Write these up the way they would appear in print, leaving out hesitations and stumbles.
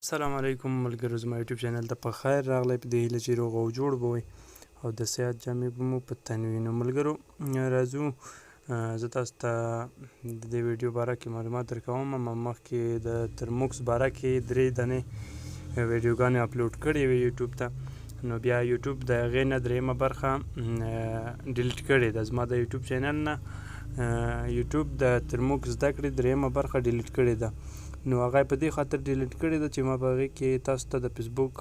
السلام علیکم ملګرو، زما یوټیوب چینل ته په خیر راغلی. په دې هیله چې روغ او جوړ به وئ او د صحت جامې به مو په تن وي. نو ملګرو راځو، زه تاسو ته د دې ویډیو باره کې معلومات درکوم. ما مخکې د ترموکس باره کې درې دانې ویډیوګانې اپلوډ کړې وې یوټیوب ته، نو بیا یوټیوب د هغې نه درېیمه برخه ډیلیټ کړې ده. زما د یوټیوب چینل نه یوټیوب د ترموکس زده کړې درېیمه برخه ډیلیټ کړې ده. نو هغه په دې خاطر ډیلیټ کړې ده چې ما په هغې کې تاسو ته د فیسبوک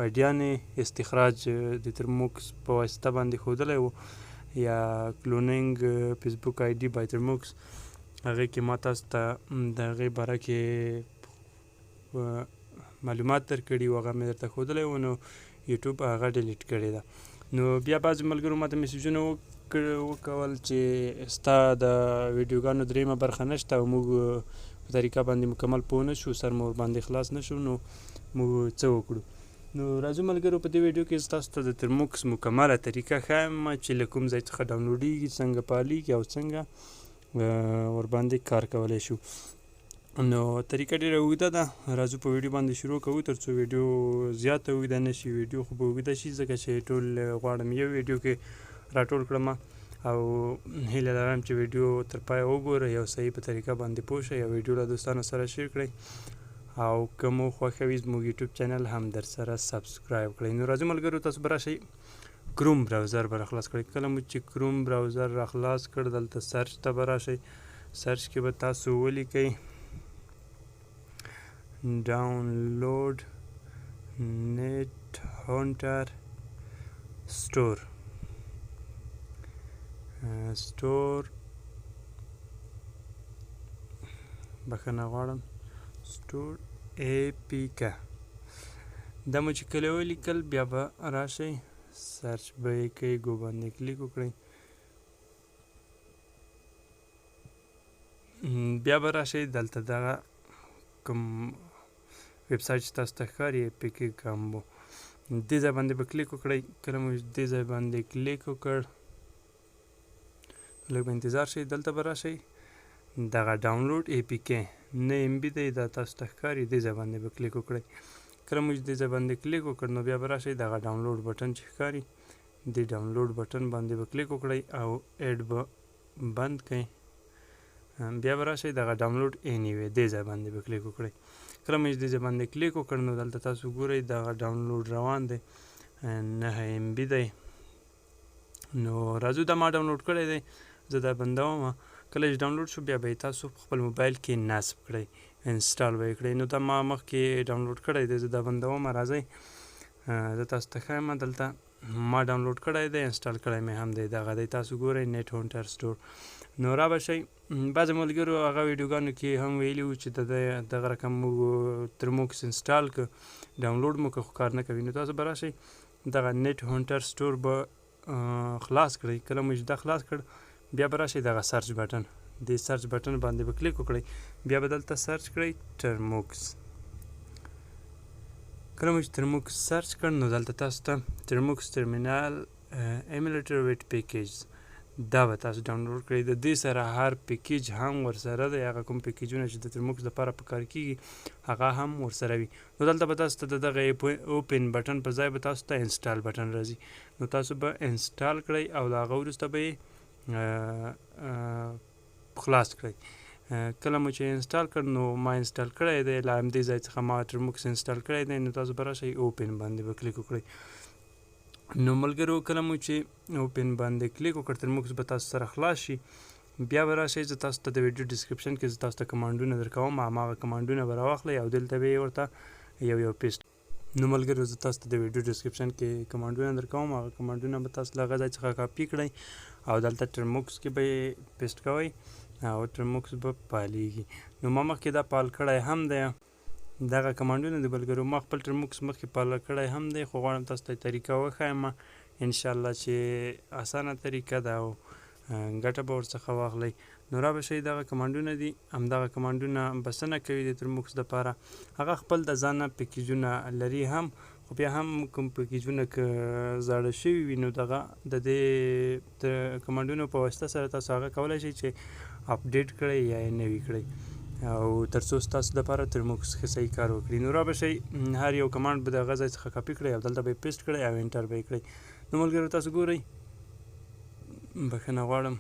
آیډیانې استخراج د ترموکس په واسطه باندې ښودلی و، یا کلونینګ فیسبوک آیډي بای ترموکس. هغې کې ما تاسو ته د هغې باره کې معلومات درکړي وو، هغه مې درته ښودلی و. نو یوټیوب هغه ډیلیټ کړې ده. نو بیا بعضې ملګرو ماته میسجونه وکول چې ستا د ویډیوګانو درېیمه برخه نشته او موږ په طریقه باندې مکمل پوه نه شو، سر مو ورباندې خلاص نه شو، نو موږ څه وکړو؟ نو راځو ملګرو، په دې ویډیو کې زه تاسو ته د ترموکس مکمله طریقه ښایم چې له کوم ځای څخه ډاونلوډیږي، څنګه فعالیږي او څنګه ورباندې کار کولی شو. نو طریقه ډیره اوږده ده، راځو په ویډیو باندې شروع کوو تر څو ویډیو زیاته اوږده نه شي. ویډیو خو به اوږده شي ځکه چې ټول غواړم یو ویډیو کې راټول کړم، او هیله لرم چې ویډیو تر پایه وګورئ او صحیح په طریقه باندې پوه شئ او ویډیو له دوستانو سره شیر کړئ، او که مو خوښه وي زموږ یوټیوب چینل هم در سره سبسکرایب کړئ. نو راځو ملګرو، تاسو به راشئ کروم براوزر به راخلاص کړئ. کله مو چې کروم براوزر راخلاص کړ، دلته سرچ ته به راشئ. سرچ کې به تاسو ولیکئ ډاونلوډ نت هانټر سټور، سټور بخښنه غواړم، سټور ای پی کا. دا مو چې کله ولیکل، بیا به راشئ سرچ به یې کوئ، ګو باندې کلیک وکړئ. بیا به راشئ دلته دغه کوم ویب سایټ چې تاسو ته ښکاري ای پی کې کامبو، دې ځای باندې به کلیک وکړئ. کله مو دې ځای باندې کلیک وکړ، لږ به انتظار شئ. دلته به راشئ دغه ډاونلوډ ای پی کې نه ایم بي دی، دا تاسو ته ښکاري، دې ځای باندې به کلیک وکړئ. کله مو چې دې ځای باندې کلیک وکړ، نو بیا به راشئ دغه ډاونلوډ بټن چې ښکاري، دې ډاونلوډ بټن باندې به کلیک وکړئ او اډ به بند کړئ. بیا به راشئ دغه ډاونلوډ اینی وی، دې ځای باندې به کلیک وکړئ. کله مو چې دې ځای باندې کلیک وکړ، نو دلته تاسو ګورئ دغه ډاونلوډ روان دی، 9 ایم بي دی. نو راځو، دا ما ډاونلوډ کړی دی، زه دا بندوم. کله چې ډاونلوډ شو، بیا به یې تاسو په خپل موبایل کې نصب کړئ، انسټال به یې کړئ. نو دا ما مخکې ډاونلوډ کړی دی، زه دا بندوم. راځئ زه تاسو ته ښایم، دلته ما ډاونلوډ کړی دی، انسټال کړی مې هم دی، دغه دی تاسو ګورئ نت هانټر سټور. نو را به شئ. بعضې ملګرو هغه ویډیوګانو کې هم ویلي وو چې دغه رقم موږ ترموکس انسټال که ډاونلوډ مو که خو کار نه کوي. نو تاسو به راشئ دغه نت هانټر سټور به خلاص کړئ. کله مو چې دا خلاص کړ، بیا به راشئ دغه سرچ بټن، دې سرچ بټن باندې به کلیک وکړئ. بیا به دلته سرچ کړئ ترموکس. کله مو چې ترموکس سرچ کړ، نو دلته تاسو ته ترموکس ترمینال ایمولیټر ویټ پیکیج، دا به تاسو ډاونلوډ کړئ. د دې سره هر پیکیج هم ورسره دی، هغه کوم پیکیجونه چې د ترموکس لپاره پکار کیږي هغه هم ورسره وي. نو دلته به تاسو ته د دغه اوپن بټن په ځای به تاسو ته انسټال بټن راځي، نو تاسو به انسټال کړئ او له هغه وروسته به یې خلاص کړئ. کله مو چې انسټال کړ، نو ما انسټال کړی دی، له همدې ځای څخه ما ترموکس انسټال کړی دی. نو تاسو به راشئ اوپن باندې به کلیک وکړئ. نو ملګرو کله مو چې اوپن باندې کلیک وکړ، ترموکس به تاسو سره خلاص شي. بیا به راشئ، زه تاسو ته د ویډیو ډسکرپشن کې زه تاسو ته کمانډونه درکوم، هماغه کمانډونه به راواخلئ او دلته به یې ورته یو یو پیسټ. نو ملګرو زه تاسو ته د ویډیو ډسکرپشن کې کمانډونه درکوم، هغه کمانډونه به تاسو له هغه ځای څخه کاپي کړئ او دلته ترموکس کې به یې پیسټ کوئ او ترموکس به فعالیږي. نو ما مخکې دا فعال کړی هم دی، دغه کمانډونه د ملګرو ما خپل ترموکس مخکې فعال کړی هم دی، خو غواړم تاسو ته طریقه وښایم انشاءالله چې اسانه طریقه ده او ګټه به ورڅخه واخلئ. نو را به شئ، دغه کمانډونه دي، همدغه کمانډونه بسنه کوي د ترموکس دپاره. هغه خپل د ځانه پیکیجونه لري هم، خو بیا هم کوم پیکیجونه که زاړه شوي وي، نو دغه د دې کمانډونو په واسطه سره تاسو هغه کولی شئ چې اپډیټ کړئ یا یې نوي کړئ. او ترڅو ستاسو دپاره ترموکس ښه صحیح کار وکړي. نو را به شئ، هر یو command به د هغه ځای څخه کاپي کړئ او دلته به یې paste کړئ او enter به یې کړئ. نو ملګرو تاسو ګورئ، بښنه غواړم،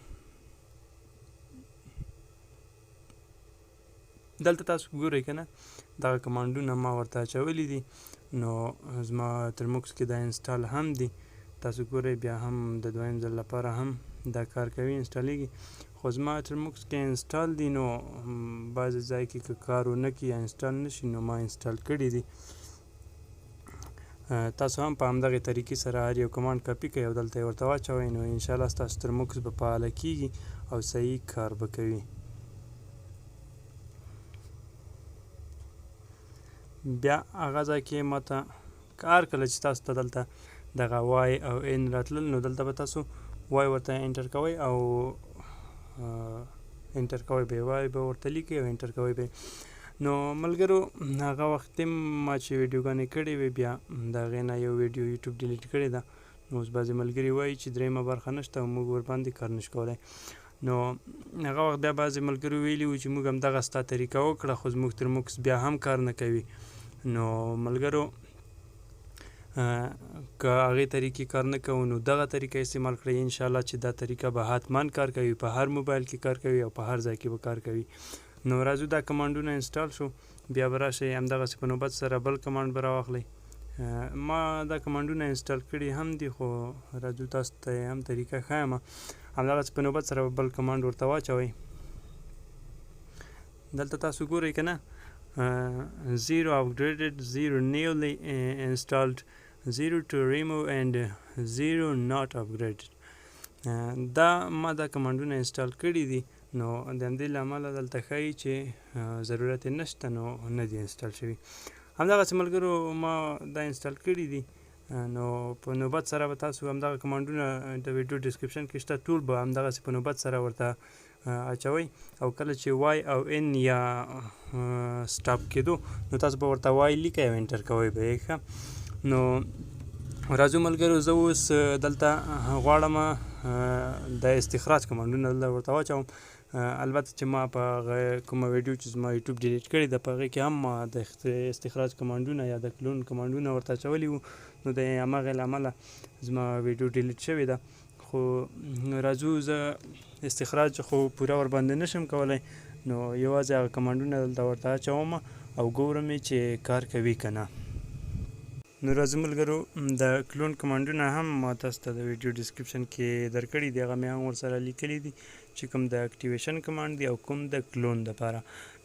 دلته تاسو ګورئ که نه دغه command ونه ما ورته اچولي دي. نو زما ترموکس کې دا install هم دي، تاسو ګورئ بیا هم د دویم ځل لپاره هم دا کار کوي، install ېږي. خو زما ترموکس کې install دي، نو بعضې ځای کې که کار ونه کړي یا install نه شي نو ما install کړي دي. تاسو هم په همدغې طریقې سره هر یو command کاپي کړئ او دلته یې ورته واچوئ، نو انشاءالله ستاسو ترموکس به فعاله کیږي او صحیح کار به کوي. بیا هغه ځای کې ماته هر کله چې تاسو ته دلته دغه Y او N راتلل نو دلته به تاسو Y ورته enter کوئ او enter کوئ به، Y به ورته لیکئ او enter کوئ به. نو ملګرو هغه وخت ما چې ویډیوګانې کړې وې بیا د هغې نه یو ویډیو یوټیوب delete کړې ده. نو اوس بعضې ملګري وایي چې درېیمه برخه نشته او موږ ورباندې کار نشو کولی. نو هغه وخت بیا بعضې ملګرو ویلي وو چې موږ هم دغه ستا طریقه وکړه خو زموږ ترموکس بیا هم کار نه کوي. نو ملګرو که هغې طریقې کار نه کوو نو دغه طریقه استعمال کړئ، انشاءالله چې دا طریقه به حتما کار کوي، په هر موبایل کې کار کوي او په هر ځای کې به کار کوي. نو راځو دا command ونه install شو، بیا به راشئ همدغسې په نوبت سره بل command به راواخلئ. ما دا command ونه install کړي هم دي خو راځو تاسو ته یې هم طریقه ښایم. همدغسې په نوبت سره به بل command ورته واچوئ. دلته تاسو ګورئ که نه 0 upgraded, 0 newly installed, 0 to remove and 0 not upgraded. دا ما دا command ونه install کړي دي، نو د همدې له امله دلته ښایي چې ضرورت یې نشته نو نه دي install شوي. همدغسې ملګرو ما دا install کړي دي، نو په نوبت سره به تاسو همدغه command ونه د ویډیو description کې شته، ټول به همدغسې په نوبت سره ورته اچوئ. او کله چې Y او N یا stop کېدو نو تاسو به ورته Y لیکئ او enter کوئ به یې. ښه نو راځو ملګرو، زه اوس دلته غواړم د استخراج command ونه دلته ورته واچوم. البته چې ما په هغه کومه ویډیو چې زما یوټیوب delete کړې ده په هغې کې هم ما د استخراج command ونه یا د clone command ونه ورته اچولي وو، نو د هماغې له امله زما ویډیو delete شوې ده. خو راځو زه استخراج خو پوره ورباندې نشم کولی، نو یوازې هغه command ونه دلته ورته اچوم او ګورم یې چې کار کوي که نه. نو راځو ملګرو د clone command ونه هم ما تاسو ته د ویډیو description کې درکړي دي، هغه مې هم ورسره لیکلي دي چې کوم د activation command دی او کوم د clone دپاره.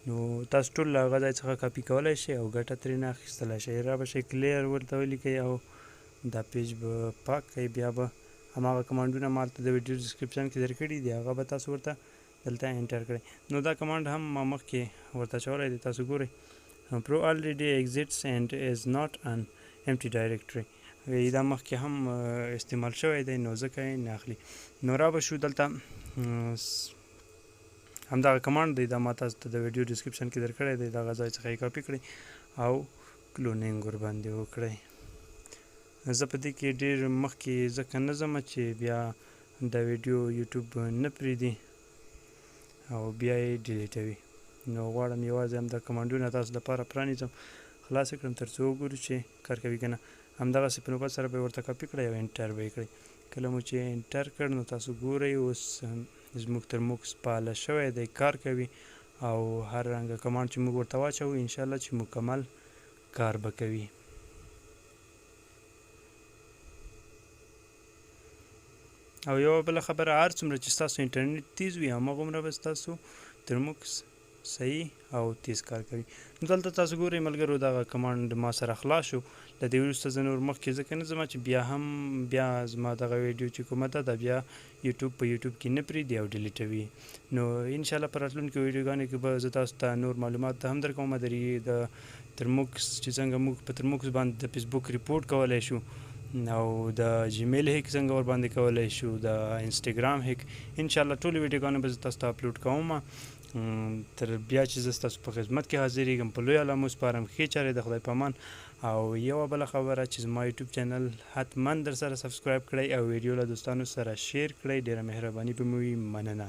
نو تاسو ټول له هغه ځای څخه کاپي کولی شئ او ګټه ترېنه اخیستلی شئ. را به شئ clear ورته ولیکئ او دا page به پاک کړئ، بیا به هماغه command ونه ما هلته د ویډیو description کې درکړي دي هغه به تاسو ورته دلته enter کړئ. نو دا command هم ما مخکې ورته اچولی دی، تاسو ګورئ pro already exists and is not an empty directory، دا مخکې هم استعمال شوی دی نو ځکه یې نه اخلي. نو را به شو دلته همدغه command دی، دا ما تاسو ته د ویډیو description کې درکړی دی، دغه ځای څخه یې کاپي کړئ او cloning ورباندې وکړئ. زه په دې کې ډېر مخکې ځکه نه ځم چې بیا دا ویډیو یوټیوب نه پرېږدي او بیا یې delete وي، نو غواړم یوازې همدا command ونه تاسو دپاره پرانیزم، خلاص یې کړم تر څو وګورو چې کار کوي که نه. همدغسې په نوبت سره به یې ورته کاپي کړئ او enter به یې کړئ. کله مو چې enter کړ نو تاسو ګورئ اوس زموږ ترموکس فعاله شوی دی، کار کوي او هر رنګه command چې موږ ورته واچوو انشاءالله چې مکمل کار به کوي. او یوه بله خبره، هر څومره چې ستاسو انټرنیټ تیز وي هماغومره به ستاسو ترموکس صحیح او تیز کار کوي. نو دلته تاسو ګورئ ملګرو دغه command ما سره خلاص شو. له دې وروسته زه نور مخکې ځکه نه ځم چې بیا هم بیا زما دغه ویډیو چې کومه ده دا بیا یوټیوب په یوټیوب کې نه پرېږدي او delete وي. نو انشاءالله په راتلونکو ویډیوګانو کې به زه تاسو ته نور معلومات هم درکوم د ترموکس چې څنګه موږ په ترموکس باندې د فیسبوک report کولی شو او د جیمیل hack څنګه ورباندې کولی شو، د انسټاګرام hack، انشاءالله ټولې ویډیوګانې به زه تاسو ته اپلوډ کوم. تر بیا چې زه ستاسو په خدمت کې حاضرېږم، په لوی الله مو سپارم، ښې چارې د خدای په امان. او یوه بله خبره چې زما یوټیوب channel حتما در سره subscribe کړئ او ویډیو له دوستانو سره share کړئ، ډېره مهرباني به مو وي. مننه.